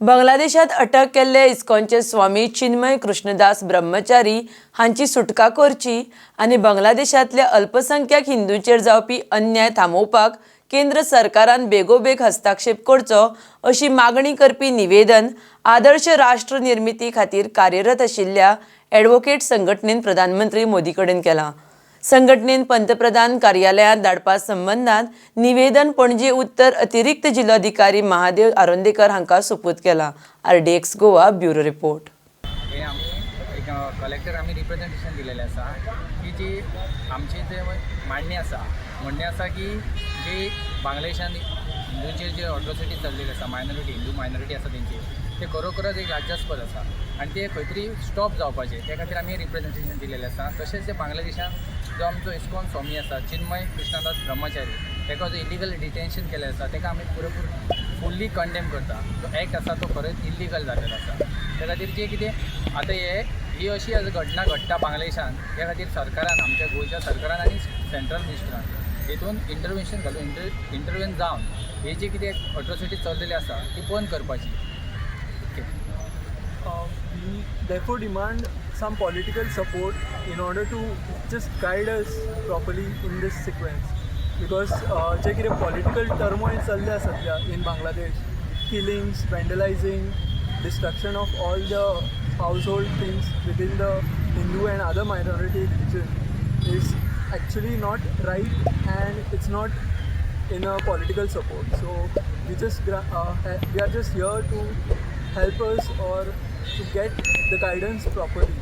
बांगलादेशात अटक केल्ले इस्कॉनचे स्वामी चिन्मय कृष्णदास ब्रह्मचारी हांची सुटका करची आनी बांगलादेशांतल्या अल्पसंख्याक हिंदूंचेर जावपी अन्याय थांबोवपाक केंद्र सरकारान बेगोबेग हस्तक्षेप करचो अशी मागणी करपी निवेदन आदर्श राष्ट्र निर्मिती खातीर कार्यरत आशिल्ल्या ॲडव्होकेट संघटनेन प्रधानमंत्री मोदी कडेन केलां. संघटनेन पंतप्रधान कार्यालयांत धाडपा संबंदात निवेदन पणजे उत्तर अतिरिक्त जिल्लोधिकारी महादेव आरोंदेकर हांकां सुपूत केलां. RDX Goa, bureau report. हे आमी एक कलेक्टर आमी रिप्रेजेंटेशन दिलेलें आसा की जी आमची जे मांडणी आसा, म्हणणें आसा की जी बांगलादेशान हिंदूंचेर जे अट्रोसिटी चल्लेली आसा, मायनॉरिटी, हिंदू मायनॉरिटी आसा तेंची, ते खरोखरच एक लज्जास्पद आसा आनी ते खंय तरी स्टॉप जावपाचें. त्या खातीर आमी रिप्रेजेंटेशन दिलेलें आसा. तशेंच जे बांगलादेशान जो आमचो इस्कॉन स्वामी आसा, चिन्मय कृष्णदास ब्रह्मचारी, ताका जो इलिगल डिटेन्शन केलें आसा, ताका आमी पुरेपूर फुल्ली कंडेम करता. जो एक्ट आसा तो खरेंच इलिगल जाल्लेलो आसा. त्या खातीर जे कितें आतां हे ही अशी आज घटना घडटा बांगलादेशान, त्या खातीर सरकारान, आमच्या गोंयच्या सरकारान आनी सेंट्रल मिनिस्टरान हेतून इंटरवेन्शन घालून, इंटरवेन जावन हे जे कितें अट्रोसिटी चल्लेली आसा ती बंद करपाची. Okay. We therefore demand some political support in order to just guide us properly in this sequence, because जे कितें पॉलिटिकल टर्मोयल चल्ले आसा सध्या in Bangladesh, killings, vandalizing, destruction of all the household things within the Hindu and other minority religion is actually not right and it's not in a political support. So we are just here to help us or to get the guidance properly.